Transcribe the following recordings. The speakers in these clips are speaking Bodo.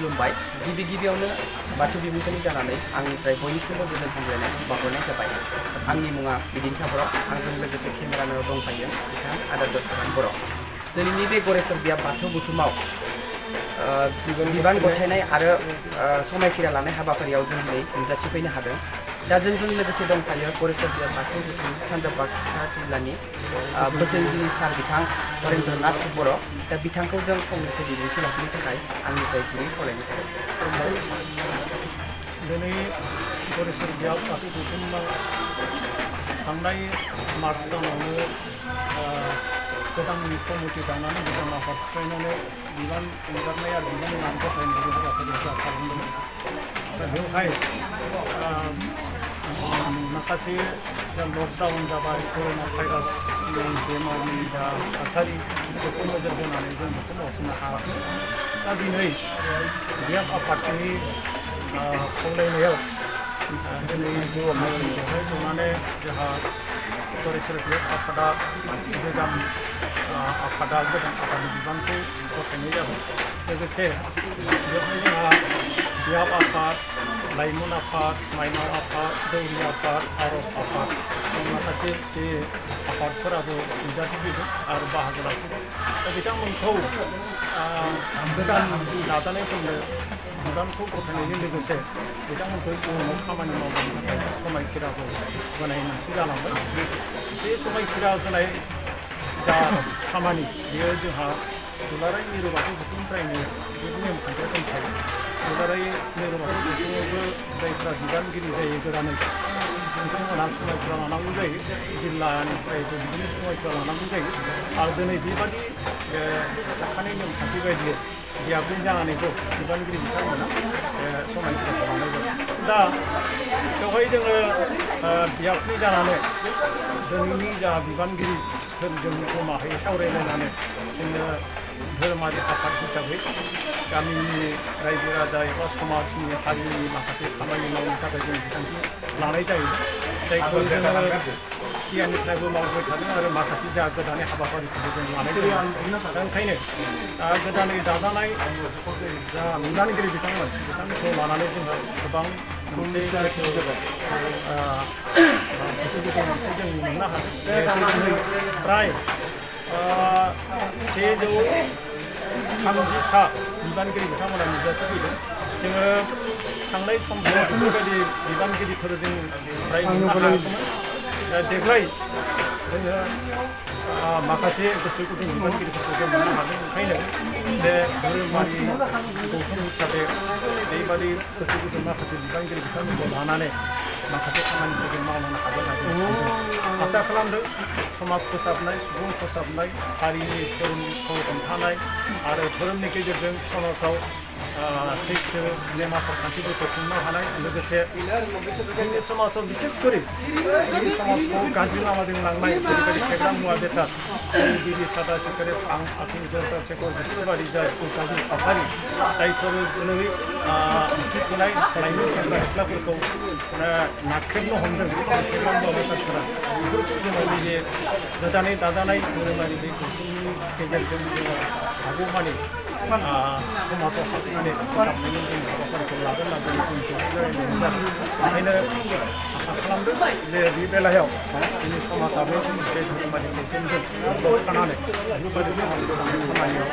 खुलुमबाय गिबियावनो बाथौ बिबुंथिनि जानानै आंनिफ्राय बयनिसिमबो गोजोन हामलायनाय बावहरनाय जाबाय। आंनि मुङा बिदिन्था बर', आंजों लोगोसे केमेरामेनाव दंफायो बिथां आदार दत्तराम बर'। दिनैनि बे गरेस्वर बियाब बाथौ बुथुमाव बिबान गथायनाय आरो समायखिरा लानाय हाबाफारियाव जों दिनै नुजाथिफैनो हादों। दा जोंजों लोगोसे दंफायो गरेस्वर बियाब बाथौ बुथुम सानजा बाक्सा जिल्लानि बोसोनगिरि सार बिथां हरेन्द्रनाथ बर'। दा बिथांखौ जों फंनैसो बिबुंथि लाखिनो थाखाय आंनिफ्राय गुरै खावलायनाय थाबाय। दिनै गरेस्वर बियाब बाथौ बुथुमाव थांनाय मार्च दानावनो गोदान कमिटि दानानै गोदान आफाद सिफायनानै बिबान एंगारनाय आरो बिबान नाम गथायनाय हाबाफारिया खालामदोंमोन। दा बेवहाय माखासे लकडाउन जाबाय, कर'ना भाइरासनि बेमारनि जा थासारि बेखौ नोजोर होनानै जों बेखौ मावफुंनो हायाखै। दा दिनै बियाब आफादनि खावलायनायाव दिनै बेवहाय जनानै जोंहा गरेस्वर बियाब आफादा गोजाम आफादनि बिबानखौ गथायनाय जाबाय। लोगोसे बेवहाय जोंहा बियाब आफाद, लाइमोन आफाद, माइनाव आफाद, दौरि आफाद, आरज आफाद माखासे बे आफादफोराबो नुजाथिफैदों आरो बाहागो लाफैदों। दा बिथांमोनखौ गोदान नाजानायफोरनो बिबानखौ गथायनायजों लोगोसे बिथांमोनखौ इयुनाव खामानि मावनो थाखाय समायखिराबो होनाय मोनसे जालांबाय। बे समायखिरा होनाय जा खामानि बेयो जोंहा दुलाराय मिरु बाथौ बुथुमनिफ्रायनो बे नेमखान्थिया दंखायो। दुलाराय मिरु बाथौ बुथुमावबो जायफ्रा बिबानगिरि जायो गोदानै बिथांमोनहा समायखिरा लानांगौ जायो, जिल्लानिफ्रायबो बिदिनो समायखिरा लानांगौ जायो। आरो दिनै बेबादि थाखानाय नेमखान्थि बायदियै बियाबनि जानानैबो बिबानगिरि बिथांमोना समायखिराखौ लानाय जायो। दा बेवहाय जोङो बियाबनि जानानै दिनैनि जा बिबानगिरिफोरजों जमायै सावरायलायनानै जोङो धोरोमारि आफाद हिसाबै गामिनि रायजो राजा एबा समाजनि हारिनि माखासे खामानि मावनो थाखाय जों बिथांखि लानाय जायो। जायखौ जोङो सिगांनिफ्रायबो मावबाय थादों आरो माखासे जा गोदानै हाबाफारिफोरखौ जों लानाय जायो। दा ओंखायनो गोदानै दाजानाय जा बिबानगिरि बिथांमोनखौ लानानै जोंहा गोबां मोनसे गोसो गुदुं मोनसे जों मोननो हादों। प्राय 130सा बिबानगिरि बिथांमोना नुजाथिफैदों। जोङो थांनाय समफोराव बेफोरबायदि बिबानगिरिफोर जों प्राय मोननो हायाखैमोन। देग्लाय जोङो माखासे गोसो गुदुं बिबानगिरिफोरखौ जों मोननो हादों। ओंखायनो बे धोरोमारि गौथुम हिसाबै बेबादि गोसो गुदुं माखासे बिबानगिरि बिथांमोनखौ लानानै माखासे खामानिफोरखौ मावलांनो हागोन होननानै आसा खालामदों। समाज फोसाबनाय, सुबुं फोसाबनाय, हारिनि धोरोमखौ हमथानाय आरो धोरोमनि गेजेरजों समाजाव सैथो नेम आसार खान्थिफोरखौ खुंनो हानाय, लोगोसे जोंनि समाजाव बिसेसकरि जोंनि समाजखौ गाज्रि लामाजों लांनाय जेरैबायदि फेग्रा मुवा बेसाद, बिरि सादा सिगारेट आफिं जर्दा सेकर बेफोरबायदि जायखौ गाज्रि थासारि जायफोर दिनै उथिफुनाय लाइमोन सेंग्रा सिख्लाफोरखौ नाख्रेबनो हमदों फेग्रा मुवा बेसादफोरा, बेफोरखौ जोङो नैबे गोदानै दाजानाय धोरोमारि बे गौथुमनि गेजेरजों जोङो हागौमानि समाजाव हाबनानै फोसाबनायनि जों हाबाफारिखौ लागोन होननानै जों रायज्लायनाय जादों। ओंखायनो आसा खालामदों जे बे बेलायाव जोंनि समाजाबो बे धोरोमारि गौथुमजों थानानै बेफोरबायदि फोसाबनाय खामानियाव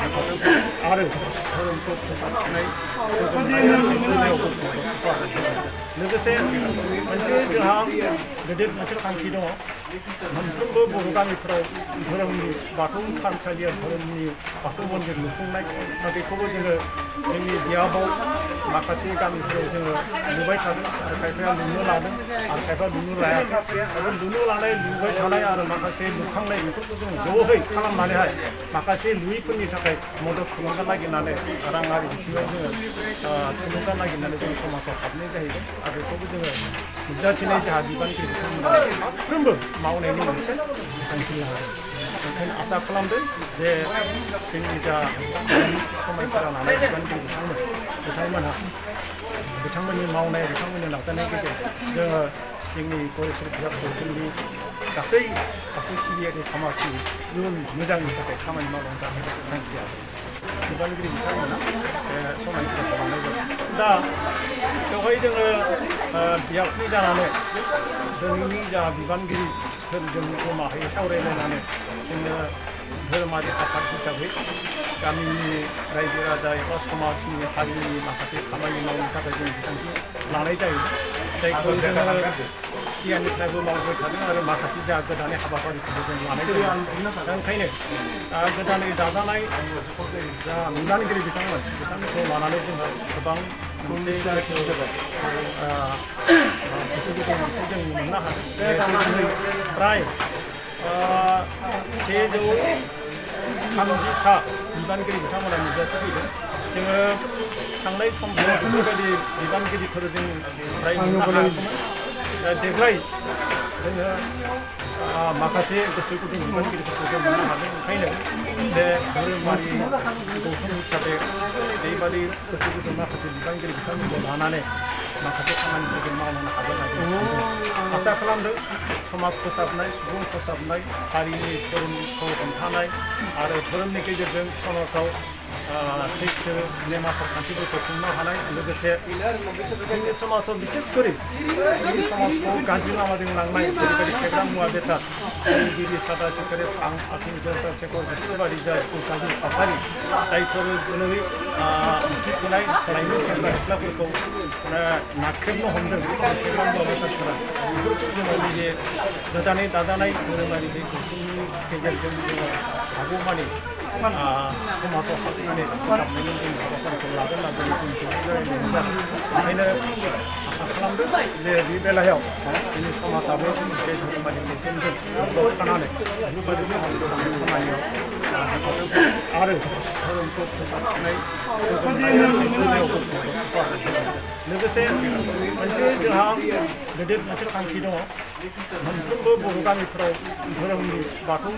हेफाजाब आरो धोरोमखौ फोसाबनाय बेलायावबो लोगोसे मोनसे जोंहा गिदिर मोनसे थांखि दङ। मोनफ्रोमबो बर' गामिफोराव धोरोमनि बाथौ थानसालियाव धोरोमनि बाथौ मन्दिर लुफुंनाय, दा बेखौबो जोङो जोंनि बियाबाव माखासे गामिफोराव जोङो नुबाय थादों आरो खायफाया लुनो लादों आरो खायफा लुनो लायाखै। आरो लुनो लानाय, लुबाय थानाय आरो माखासे लुखांनाय बेफोरखौ जों ज'है खालामनानैहाय माखासे लुयैफोरनि थाखाय मदद थुलुंगा नागिरनानै राङारि बिथिङाव जोङो थुलुंगा नागिरनानै जों समाजाव हाबनाय जाहैदों। आरो बेखौबो जोङो नुजाथिनाय जोंहा बिबानगिरि बिथांमोना साफ्रोमबो मावनायनि मोनसे थांखि लादों। ओंखायनो आसा खालामदों जे जोंनि जा समायखिरा लानाय बिबानगिरि बिथांमोननि मावनाय, बिथांमोननि नाजानायनि गेजेरजों जोङो जोंनि गरेस्वर बियाब गौथुमनि गासै सिबियारि समाजनि इयुन मोजांनि थाखाय खामानि मावलांनो थांखिया बिबानगिरि बिथांमोना समायखिराखौ लानाय जादों। दा बेवहाय जोङो बियाबनि जानानै जोंनि जा बिबानगिरिफोरजों जमायै सावरायलायनानै जोङो धोरोमारि आफाद हिसाबै गामिनि रायजो राजा एबा समाजनि हारिनि माखासे खामानि मावनो थाखाय जों बिथांखि लानाय जायो जायखौ जोङो सिगांनिफ्रायबो मावबाय थादों आरो माखासे जा गोदानै हाबाफारिफोरखौ जों लानाय जायो। दा ओंखायनो गोदानै दाजानाय जा बिबानगिरि बिथांमोनखौ लानानै जोंहा गोबां मोनसे गोसो गुदुं मोनसे जों मोननो हादों। प्राय 130सा बिबानगिरि बिथांमोना नुजाथिफैदों। जोङो थांनाय समफोराव बेफोरबायदि बिबानगिरिफोर जों प्राय मोननो हायाखैमोन। देग्लाय जोङो माखासे गोसो गुदुं बिबानगिरिफोरखौ जों मोननो हादों। ओंखायनो बे धोरोमारि गौथुम हिसाबै बेबादि गोसो गुदुं माखासे बिबानगिरि बिथांमोनखौ लानानै माखासे खामानिफोरखौ मावनो हागोन होननानै आसा खालामदों। समाज फोसाबनाय, सुबुं फोसाबनाय, हारिनि धोरोमखौ हमथानाय आरो धोरोमनि गेजेरजों समाजाव सैथो नेम आसार खान्थिफोरखौ खुंनो हानाय लोगोसे जोंनि समाजाव बिसेसकरि जोंनि समाजखौ गाज्रि लामाजों लांनाय जेरैबायदि फेग्रा मुवा बेसाद बिरि सादा सिगारेट आफिं जर्दा सेकर बेफोरबायदि जायखौ गाज्रि थासारि जायफोर दिनै उथिफुनाय लाइमोन सेंग्रा सिख्लाफोरखौ नाख्रेबनो हमदों फेग्रा मुवा बेसादफोरा बेफोरखौ जोङो नैबे गोदानै दाजानाय धोरोमारि बे गौथुमनि गेजेरजों जोङो हागौमानि समाजाव हाबनानै फोसाबनायनि जों हाबाफारिखौ लागोन होननानै जों रायज्लायनाय जादों। ओंखायनो आसा खालामदों जे बे बेलायाव जोंनि समाजाबो बे धोरोमारि गौथुमजों थानानै बेफोरबायदि फोसाबनाय खामानियाव आरो धोरोमखौ फोसाबनाय लोगोसे मोनसे जोंहा गेदेर मोनसे थांखि दङ। मोनफ्रोमबो बर' गामिफोराव धोरोमनि बाथौ